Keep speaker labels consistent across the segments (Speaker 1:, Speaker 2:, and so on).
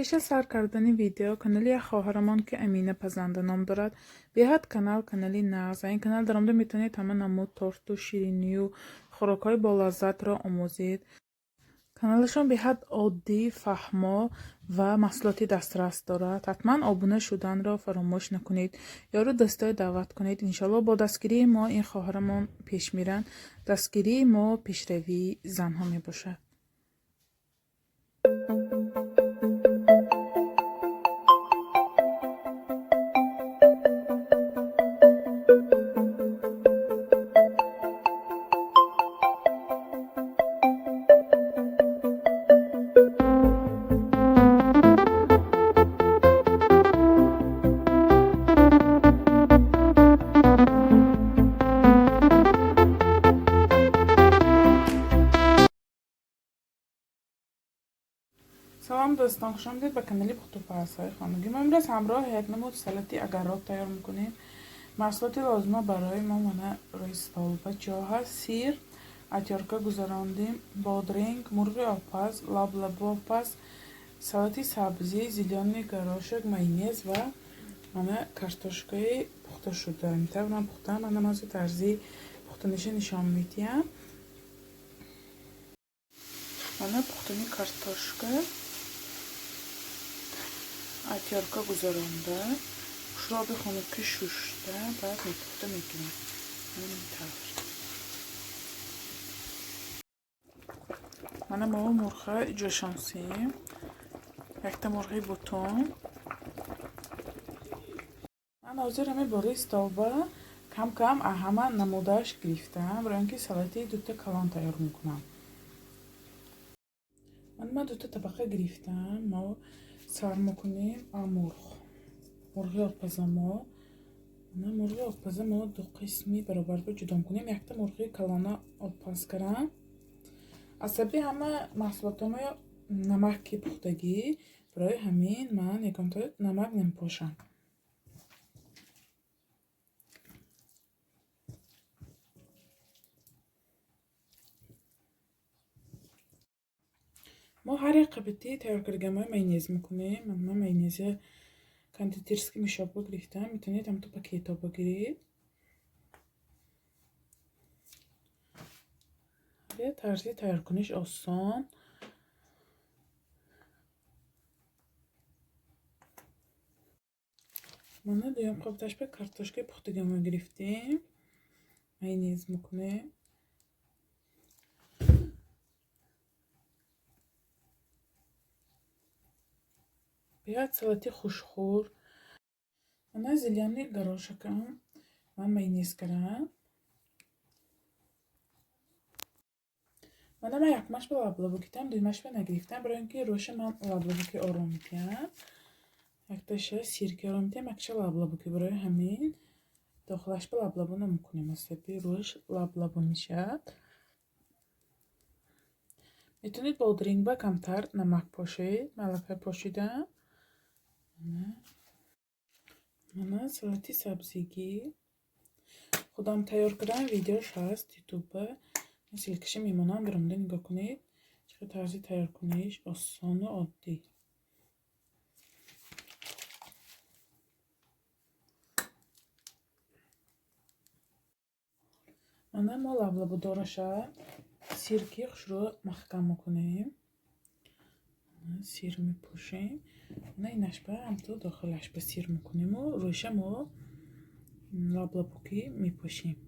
Speaker 1: Пеш аз сар кардани видео, канали як хоҳарамон, ки Амина Пазанда ном дорад, беҳад канали нағз. Ин канал даромада метавонед ҳама намуд торту, ширинию, хӯрокҳои болаззатро омӯзед. Каналашон беҳад оддӣ, фаҳмо ва маҳсулоти дастрас дорад. Ҳатман обуна шуданро фаромӯш накунед. Ёру дӯстое даъват кунед. Иншоалло, бо дастгирии мо ин хоҳарамон пеш меранд. Дастгирии мо пешравии занҳо мебошад. Салом, дӯстон, хуш омадед ба канали Пухтупазҳои хонагӣ. Мо имрӯз ҳамроҳ як намуд салати агарот тайёр мекунем. Маҳсулоти лозима барои мо мана рӯи стол ба ҷо ҳаст: сир, отёрка гузарондем, бодринг, мурғи обпаз, лаблабу обпаз, салати сабзӣ, зелёный горошек, майонез ва мана картошкаи пухташуда. Интавр ман пухтам, мана ман тарзи пухтаниша нишон медиҳам. Мана пухтани картошка отёрка гузаронда, хушроби хунуки шушта, баъд мепухта мекунем. Ин тавр. Мана мо мурға ҷӯшонсем. Якта мурғи бутун. Ман ҳозир ҳамин болои столба кам-кам ҳама намудааш гирифтам, барои он ки салати дута калон тайёр мекунам. Ман дута табақа гирифтам. Мо сар мекунем мурғ. Мурғи обпаза мо. Мана мурғи обпаза мо ду қисми баробарба ҷудо мекунем. Якта мурғи калона обпаз кардам. Асаби ҳама маҳсулотҳо намаки пухтагӣ, барои ҳамин ман ягонта намак намепошам. Мо ҳар як қабати тайёр кардагиҳои майонез мекунем. Ман майонези кондитерский мешок гирифтам. Метавонед ҳамто пакетҳо бигиред. Тарзи тайёркуниш осон. Мана дуюм қабаташ ба картошкаи пухтагиҳомо гирифтем. Майонез мекунем. Беҳад салати хушхӯр. Мана зелёный горошекам ман майонез кардам. Мана ман якумаш ба лаблабу гирифтам, дуюмаш ба нагирифтам, барои он ки рӯша ман лаблабуки ором медиҳам. Якташа сирки ором медиҳам, якташа лаблабуки. Барои ҳамин дохилаш ба лаблабу намекунем. Асаби рӯш лаблабу мешавад. Метавонед бодринг ба камтар намак пошед. Ман аллакай пошидам. Мана салати сабзигӣ худам тайёр кардам, видеош ҳаст ютубба. Ссылкаша мемонам, биромада нигоҳ кунед. Чӣ қадр тарзи тайёркуниш осону оддӣ. Мана мо лаблабудораша сирки хушрӯ маҳкам мекунем. Сир мепӯшем. Мана инашба ҳамто дохилаш ба сир мекунему рӯша мо лаблабукӣ мепӯшем.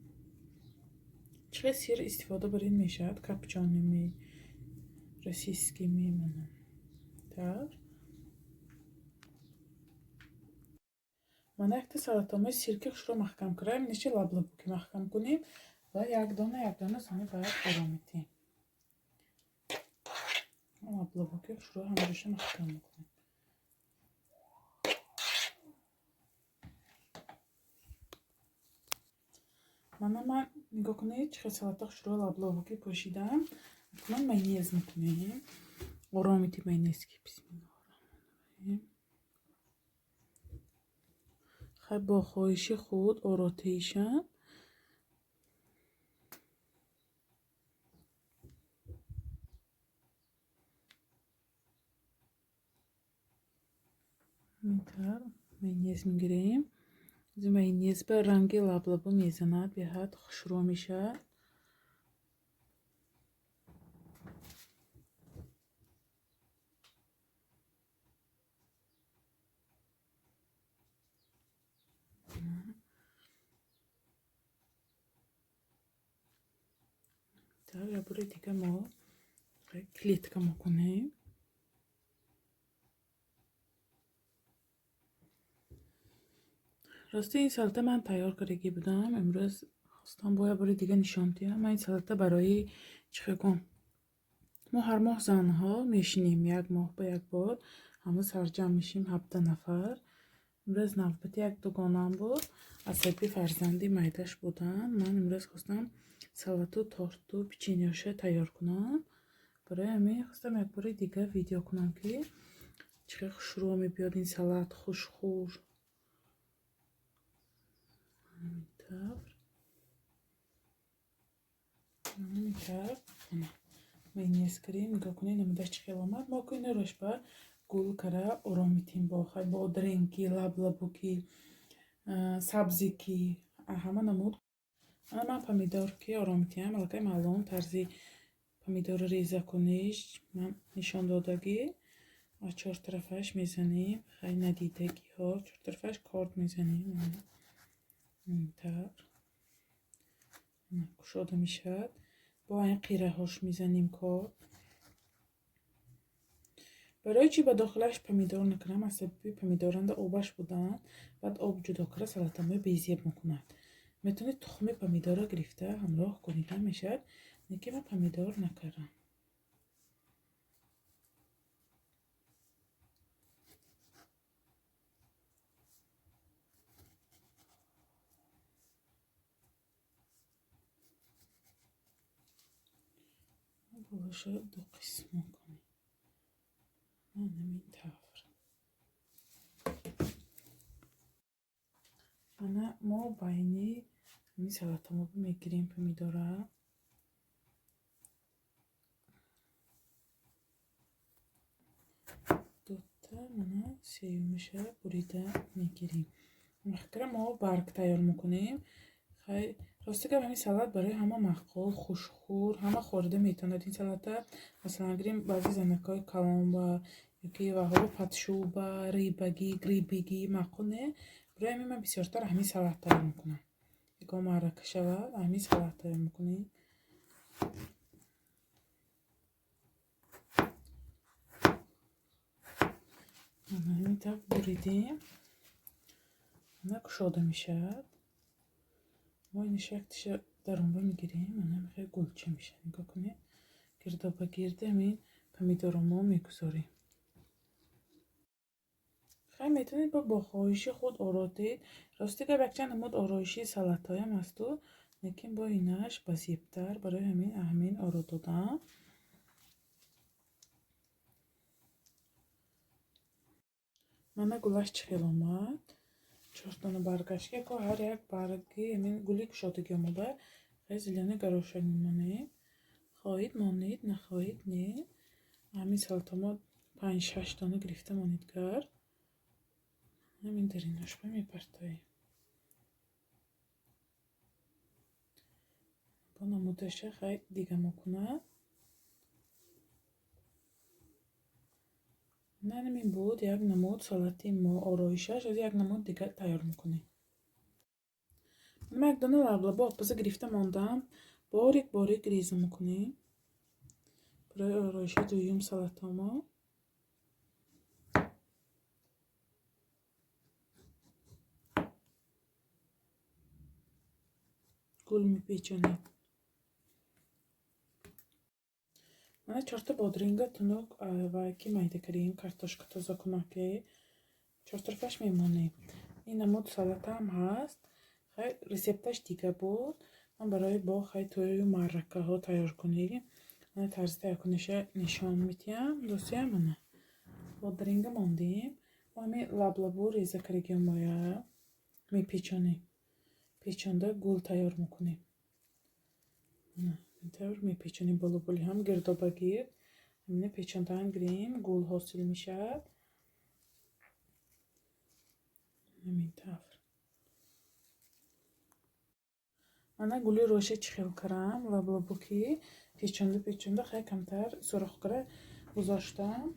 Speaker 1: Чӣ қадр сир истифода баред мешавад? Копчёныйми, российскийми, мана тавр. Мана якта салатомаи сирки хушрӯ маҳкам кардам. Инаша лаблабукӣ маҳкам кунем ва як дона, як дона сони баъд ором медиҳем. Лаблабуки хушрӯ ҳамаҷоша маҳкам мекунем. Мана ман нигоҳ кунед, чӣ хел салата хушрӯ лаблабукӣ пӯшидам. Акнун майонез мекунем. Ором медиҳем майонезки. Бисмиллоҳир. Хай, бо хоҳиши худ оротаишам. Майонез мегирем. Майонез ба ранги лаблабу мезанад, беҳад хушрӯ мешавад. Так, я буду дига мо клетка мекунем. Рости ин салата ман тайёр кардагӣ будам. Имрӯз хостам бо як бори дига нишон диҳам. Ман ин салата барои чӣ гум? Мо ҳар моҳ занҳо мешинем, як моҳ ба як бор ҳама сарҷамъ мешим, 17 нафар. Имрӯз навбати як дугонам буд, асаби фарзанди майдаш будам. Ман имрӯз хостам салату, торту, печеньеша тайёр кунам. Барои ҳамин хостам як бори дига видео кунам, ки чӣ хел хушрӯ мебиёд ин салат, хушхӯр. Ҳамин тавр. Ҳамин тавр. Майонез кардем, нигоҳ кунед, намудаш чӣ хел омад. Мо ку ино рӯшба гул кара ором метем бо бодринг-ки, лаблабу-ки, сабзе-ки, ҳама намуд. Ана ман помидор-ки ором метиҳам, аллакай маълум тарзи помидорро реза куниш ман нишон додагӣ. Аз чор тарафаш мезанем, хай надидагиҳо, чор тарафаш корд мезанем. Ин тавр. Кушода мешавад. Бо ин қираҳош мезанем корд. Барои чӣ ба дохилаш помидор накунам? Аз сабаби помидоранда обаш будан, баъд об ҷудо карда салатамои безеб мекунад. Метавонед тухми помидорро гирифта ҳамроҳ кунида мешавад, лекин ман помидор накардам. Болаша ду қисм мекунем. Ҳамин тавр. Ана мо байни ҳамин салатамо мегирем помидора. Дута мана сеюмаша бурида мегирем. Вақтра мо барг тайёр мекунем. Хай, рости гап, ҳамин салат барои ҳама маъқул, хушхӯр, ҳама хӯрда метавонад ин салата. Масалан, гирем баъзе занакҳои калонба ёки ваҳоба патшӯба, рибагӣ, грибигӣ маъқул не. Барои ҳамин ман бисёртар ҳамин салат тайёр мекунам. Ягон маърака шавад, ҳамин салат тайёр мекунем. Ҳамин тавр буридем. Ана кушода мешавад. Мо ин шактиша дарунба мегирем. Ана мехоҳ гулча мешавад. Нигоҳ кунед. Гирдоба гирди ҳамин помидорро мо мегузорем. Хай, метавонед бо хоҳиши худ оро диҳед. Рости гап, якчанд намуд ороиши салатҳоям ҳасту, лекин бо инаш ба зебтар, барои ҳамин оро додам. Мана гулаш чӣ хел омад. Чор дона баргаш, яко ҳар як барги ҳамин гули кушодагӣ омода. Хай, зелёный горошек мемонем. Хоҳед монед, нахоҳед не. Ҳамин салатамо 5-6 дона гирифта монед кард. Ҳамин дар иношба мепартоем. Бо намудаша хай дига мекунад. Ҳамин буд як намуд салати мо ороишаш, аз як намуд дигар тайёр мекунем. Ман як дона лаблабу обпаза гирифта мондам. Борик борик реза мекунем. Барои ороиши дуюм салатамо. Гул мепечонем. Мана чорта бодринга тунук ва ки майда кардем, картошка тоза кунаки. Чор тарафаш мемонем. Ин намуд салатам ҳаст. Хай, рецепташ дига буд. Ман барои бо хай тӯю маъракаҳо тайёр кунӣ. Мана тарзи тайёркуниша нишон медиҳам. Дӯстиям, мана бодринга мондем. Мо ҳамин лаблабу реза кардагиамоя мепечонем. Печонда гул тайёр мекунем. Ин тавр мепечонем боло-боли ҳам гирдоба гирд. Ҳамина печондаан гирем, гул ҳосил мешавад. Ҳамин тавр. Мана гули роша чӣ хел кардам, лаблабу ки печонда печонда хеле камтар сурох кара гузоштам.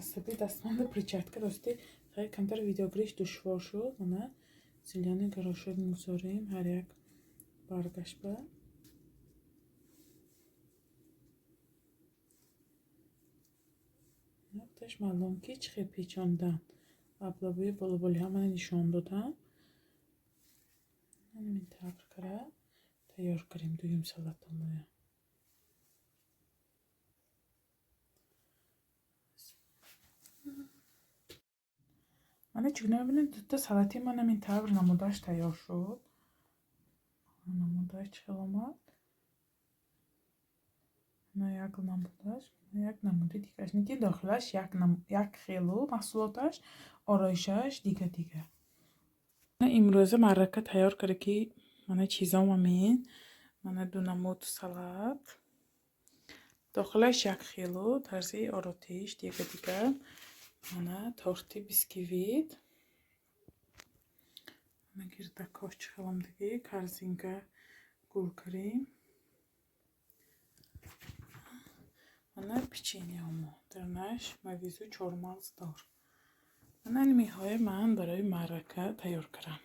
Speaker 1: Асаби дастмонда перчатка, рости хеле камтар видеогириш душвор шуд. Мана зелёный горошок мегузорем ҳар як баргашба. Таш маълум ки чӣ хел печондан. Лаблабуи болоболиҳо мана нишон додам. Ҳамин тавр кара тайёр кардем дуюм салатамоя. Мана чӣ гуна мебинед, дута салати ман ҳамин тавр намудааш тайёр шуд. Намудааш чӣ хел омад? На як намудаш, на як намуди дигараш. Не ки дохилаш як хелу маҳсулоташ, ороишаш дига дига. Имрӯза маърака тайёр карда ки мана чизом ҳамин. Мана ду намуд салат. Дохилаш як хелу, тарзи оротиш дига дига. Мана торти бисквит. Мана гирдакҳош чӣ хел омадагӣ, корзинка гул кардем. Мана печеньеҳомо дарунаш мавизу чормағз дор. Мана нимиҳои ман барои маърака тайёр кардам.